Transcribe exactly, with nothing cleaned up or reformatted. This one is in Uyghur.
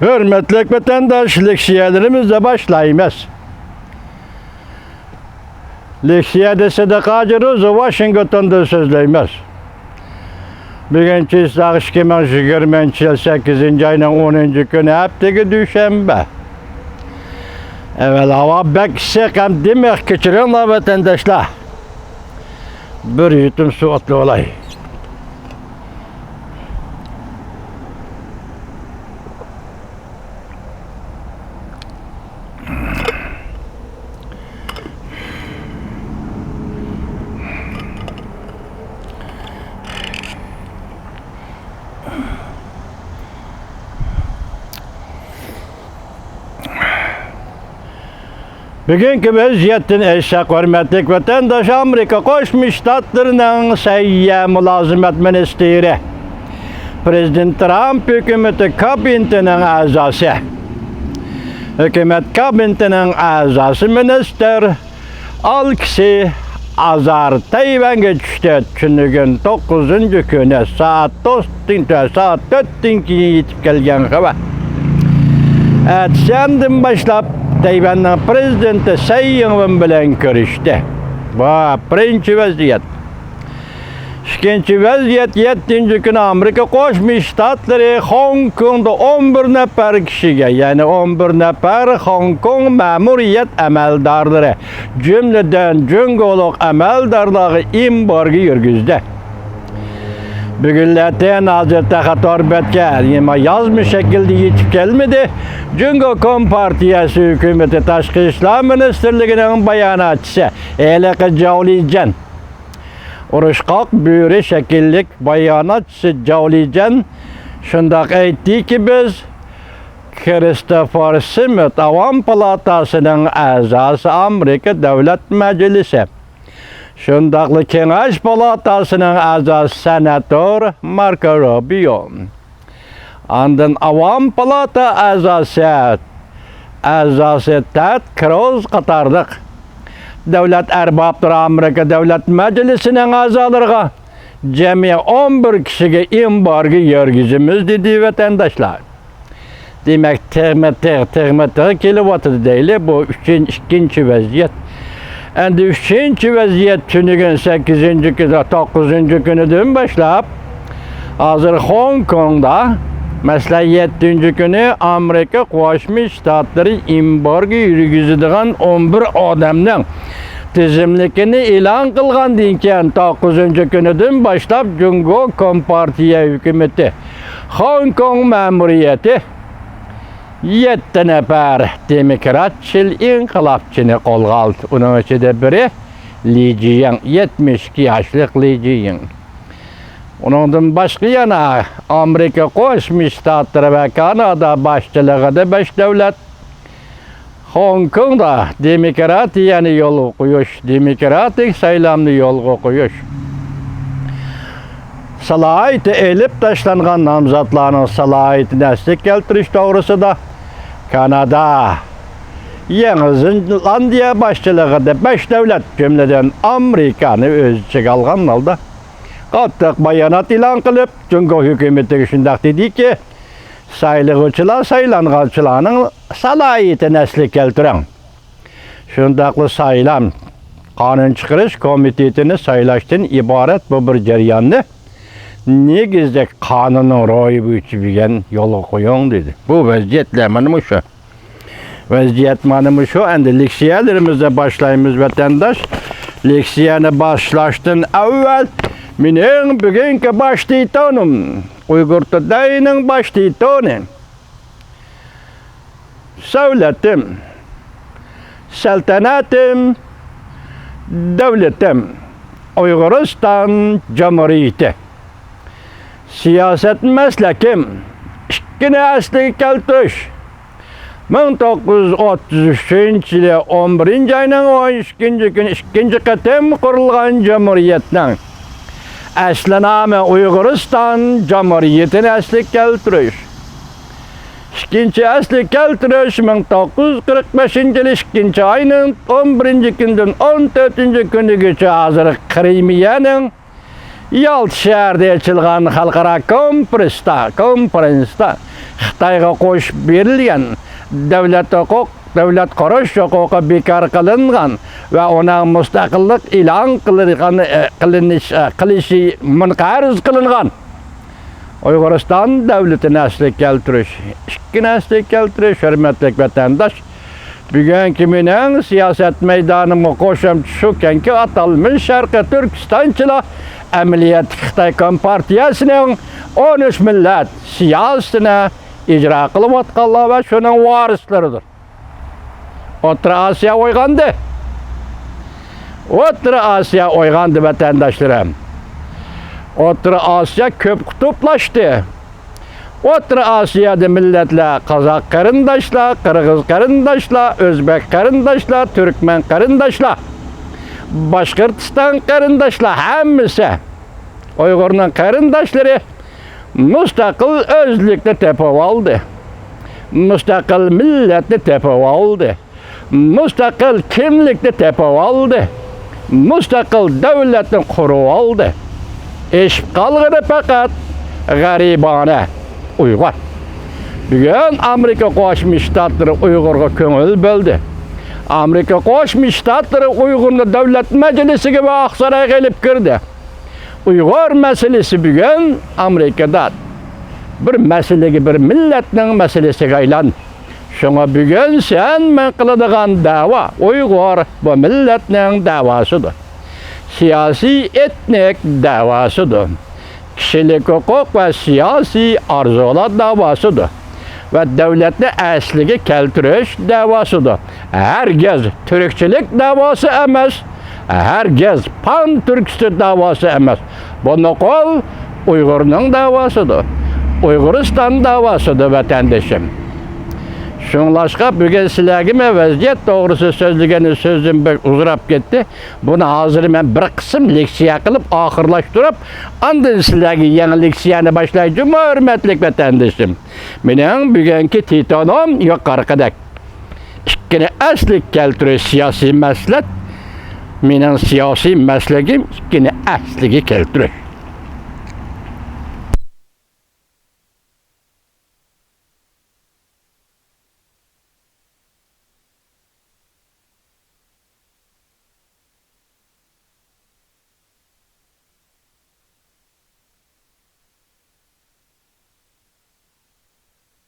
ھۆرمەتلىك ۋەتەنداش، لېكسىيەلىرىمىزنى باشلايمىز. لېكسىيەدە سىدىق ھاجى روزى ۋاشىنگتوندا سۆزلەيمىز. بۈگۈن چىسلاق ئىككى مىڭ يىگىرمىنچى يىل سەككىزىنچى ئاينىڭ ئونىنچى كۈنى، ھەپتىگە دۈشەنبە. ئەۋەل ھاۋا بەك ئىسسىق ھەم دىمىق، كەچۈرۈڭلار ۋەتەنداشلار. بىر يۇتۇم سۇ ئوتلىۋالاي. بۈگۈنكى ۋەزىيەتتىن ئېيتساق، ھۆرمەتلىك ۋەتەنداش، ئامېرىكا قوشما شتاتلىرىنىڭ سەھىيە مۇلازىمەت مىنىستىرى، پىرېزىدېنت ترامپ ھۆكۈمىتى كابىنېتىنىڭ ئەزاسى، ھۆكۈمەت كابىنېتىنىڭ ئەزاسى مىنىستىر ئالېكسېي ئازار تەيۋەنگە چۈشتى. تۈنۈگۈن توققۇزىنچى كۈنى سائەت تۆتتىن، سائەت تۆتتىن كېيىن يېتىپ كەلگەن خەۋەر. ئەتىسەندىن باشلاپ تەيۋەننىڭ پىرېزىدېنتى سەي يىڭۋېن بىلەن كۆرۈشتى. بۇ بىرىنچى ۋەزىيەت. ئىككىنچى ۋەزىيەت، يەتتىنچى كۈنى ئامېرىكا قوشما شتاتلىرى خوڭكوڭدا ئون بىر نەپەر كىشىگە، يەنى ئون بىر نەپەر خوڭكوڭ مەمۇرىيەت ئەمەلدارلىرى، جۈملىدىن جۇڭگولۇق ئەمەلدارلارغا ئېمبارگو يۈرگۈزدى. بۈگۈنلەتىن ھازىر تېخى تور بەتكە يازما شەكىلدە يېتىپ كەلمىدى. جۇڭگو كومپارتىيەسى ھۆكۈمىتى تاشقى ئىشلار مىنىستىرلىكىنىڭ باياناتچىسى ھېلىقى جاۋ لىجيەن، ئۇرۇشقاق بۆرە شەكىللىك باياناتچىسى جاۋ لىجيەن شۇنداق ئېيتتىكى، بىز كىرىستوفېر سمىت ئاۋام پالاتاسىنىڭ ئەزاسى، ئامېرىكا دۆلەت مەجلىسى، شۇنداقلا كېڭەش پالاتاسىنىڭ ئەزاسى سېناتور ماركو روبىيو، ئاندىن ئاۋام پالاتا ئەزاسى، ئەزاسى تېد كروز قاتارلىق دۆلەت ئەربابلىرى ئامېرىكا دۆلەت مەجلىسىنىڭ ئەزالىرىغا جەمئىي ئون بىر كىشىگە ئېمبارگو يۈرگۈزىمىز، دېدى ۋەتەنداشلار. دېمەك، تىغمۇ تىغ، تىغمۇ تىغ كېلىۋاتىدۇ دەيلى. بۇ ئۈچىنچى، ئىككىنچى ۋەزىيەت. ئەمدى ئۈچىنچى ۋەزىيەت تۈنۈگۈن سەككىزىنچى كۈنى، توققۇزىنچى كۈنىدىن باشلاپ، ھازىر خوڭكوڭدا، مەسىلەن، يەتتىنچى كۈنى ئامېرىكا قوشما شتاتلىرى ئېمبارگو يۈرگۈزىدىغان ئون بىر ئادەمنىڭ تىزىملىكىنى ئېلان قىلغاندىن كېيىن، توققۇزىنچى كۈنىدىن باشلاپ جۇڭگو كومپارتىيە ھۆكۈمىتى، خوڭكوڭ مەمۇرىيىتى يەتتە نەپەر دېموكراتچىل ئىنقىلابچىنى قولغا ئالدى. ئۇنىڭ ئىچىدە بىرى لى جىيىڭ، يەتمىش ئىككى ياشلىق لى جىيىڭ. ئۇنىڭدىن باشقا يەنە ئامېرىكا قوشما شتاتلىرى ۋە كانادا باشچىلىقىدا بەش دۆلەت خوڭكوڭدا دېموكراتىيەنى يولغا قويۇش، دېموكراتىك سايلامنى يولغا قويۇش، سالاھىيىتى ئېلىپ تاشلانغان نامزاتلارنىڭ سالاھىيىتىنى ئەسلىگە كەلتۈرۈش توغرىسىدا كانادا، يېڭى زېلاندىيە باشچىلىقىدا بەش دۆلەت، جۈملىدىن ئامېرىكانى ئۆز ئىچىگە ئالغان ھالدا قاتتىق بايانات ئېلان قىلىپ، جۇڭگو ھۆكۈمىتىگە شۇنداق دېدىكى، سايلىغۇچىلار سايلانغۇچىلارنىڭ سالاھىيىتىنى ئەسلىگە كەلتۈرۈڭ. شۇنداقلا سايلام، قانۇن چىقىرىش كومىتېتىنى سايلاشتىن ئىبارەت بۇ بىر جەرياننى نېگىزلىك قانۇننىڭ روھى بويىچە بۈگۈن يولغا قويۇڭ، دېدى. بۇ ۋەزىيەتلەر مانا مۇشۇ. ۋەزىيەت مانا مۇشۇ. ئەمدى لېكسىيەلىرىمىزنى باشلايمىز، ۋەتەنداش. لېكسىيەنى باشلاشتىن ئەۋۋەل مېنىڭ بۈگۈنكى باش تىتونۇم، ئۇيغۇر تۇدەينىڭ باش تىتونى. سەۋلىتىم، سەلتەنىتىم، دۆلىتىم، ئۇيغۇرىستان جۇمھۇرىيىتى. سىياسەت مەسلىكىم، ئىككىنى ئەسلىگە كەلتۈرۈش. مىڭ توققۇز يۈز ئوتتۇز ئۈچىنچى يىلى ئون بىرىنچى ئاينىڭ ئون ئىككىنچى كۈنى ئىككىنچى قېتىم قۇرۇلغان جۇمھۇرىيەتنىڭ ئەسلى نامى ئۇيغۇرىستان جۇمھۇرىيىتىنى ئەسلىگە كەلتۈرۈش. ئىككىنچى ئەسلىگە كەلتۈرۈش مىڭ توققۇز يۈز قىرىق بەشىنچى يىلى ئىككىنچى ئاينىڭ ئون بىرىنچى كۈنىدىن ئون تۆتىنچى كۈنىگىچە ھازىرقى قىرىمىيەنىڭ يالتا شەھىرىدە ئېچىلغان خەلقئارا كونفېرېنستا، كونفېرېنستا خىتايغا قوشۇپ بېرىلگەن دۆلەت ھوقۇق، دۆلەت قۇرۇش ھوقۇقى بىكار قىلىنغان ۋە ئۇنىڭ مۇستەقىللىق ئېلان قىلىدىغان، ئە، قىلىنىش، ئە، قىلىشى مۇنقەرز قىلىنغان ئۇيغۇرىستان دۆلىتىنى ئەسلىگە كەلتۈرۈش، ئىككىنى ئەسلىگە كەلتۈرۈش، ھۆرمەتلىك ۋەتەنداش، بۈگۈنكى مېنىڭ سىياسەت مەيدانىمغا قوشۇمچە شۇكەنكى، ئاتالمىش شەرقىي تۈركىستانچىلار ئەمەلىيەتتىكى خىتاي كومپارتىيەسىنىڭ ئون ئۈچ مىللەت سىياسىتىنى ئىجرا قىلىۋاتقانلار ۋە شۇنىڭ ۋارىسلىرىدۇر. ئوتتۇرا ئاسىيا ئويغاندى. ئوتتۇرا ئاسىيا ئويغاندى، ۋەتەنداشلىرىم. ئوتتۇرا ئاسىيا كۆپ قۇتۇپلاشتى. ئوتتۇرا ئاسىيادا مىللەتلەر، قازاق قېرىنداشلار، قىرغىز قېرىنداشلار، ئۆزبەك قېرىنداشلار، تۈركمەن قېرىنداشلار، باشقۇرتىستان قېرىنداشلار، ھەممىسى ئۇيغۇرنىڭ قېرىنداشلىرى مۇستەقىل ئۆزلۈكنى تېپىۋالدى. مۇستەقىل مىللەتنى تېپىۋالدى. مۇستەقىل كىملىكنى تېپىۋالدى. مۇستەقىل دۆلەتنى قۇرۇۋالدى. ئېشىپ قالغىنى پەقەت غەرىبانە ئۇيغۇر. بۈگۈن ئامېرىكا قوشما شتاتلىرى ئۇيغۇرغا كۆڭۈل بۆلدى. ئامېرىكا قوشما شتاتلىرى ئۇيغۇرنى دۆلەت مەجلىسىگە ۋە ئاقسارايغا ئېلىپ كىردى. ئۇيغۇر مەسىلىسى بۈگۈن ئامېرىكىدا بىر مەسىلىگە، بىر مىللەتنىڭ مەسىلىسىگە ئايلاندى. شۇڭا بۈگۈن سەن مەن قىلىدىغان دەۋا ئۇيغۇر بۇ مىللەتنىڭ دەۋاسىدۇر. سىياسىي ئېتنىك دەۋاسىدۇر. كىشىلىك ھوقۇق ۋە سىياسىي ئارزۇلار دەۋاسىدۇر. ۋە دۆلەتنى ئەسلىگە كەلتۈرۈش دەۋاسىدۇر. ھەرگىز تۈركچىلىك دەۋاسى ئەمەس. ھەرگىز پان تۈركىستان دەۋاسى ئەمەس. بۇ نوقۇل ئۇيغۇرنىڭ دەۋاسىدۇر. ئۇيغۇرىستان دەۋاسىدۇر، ۋەتەندىشىم. شۇڭلاشقا بۈگۈن سىلەرگە مەن ۋەزىيەت توغرىسىدا سۆزلىگەن سۆزۈم بەك ئۇزىراپ كەتتى. بۇنى ھازىر مەن بىر قىسىم لېكسىيە قىلىپ ئاخىرلاشتۇرۇپ، ئاندىن سىلەرگە يېڭى لېكسىيەنى باشلاي جۇمۇ، ھۆرمەتلىك ۋەتەندىشىم. مېنىڭ بۈگۈنكى تىتونۇم يۇقىرىقىدەك. ئىككىنى ئەسلىگە كەلتۈرۈش سىياسىي مەسلەت. مېنىڭ سىياسىي مەسلىكىم ئىككىنى ئەسلىگە كەلتۈرۈش.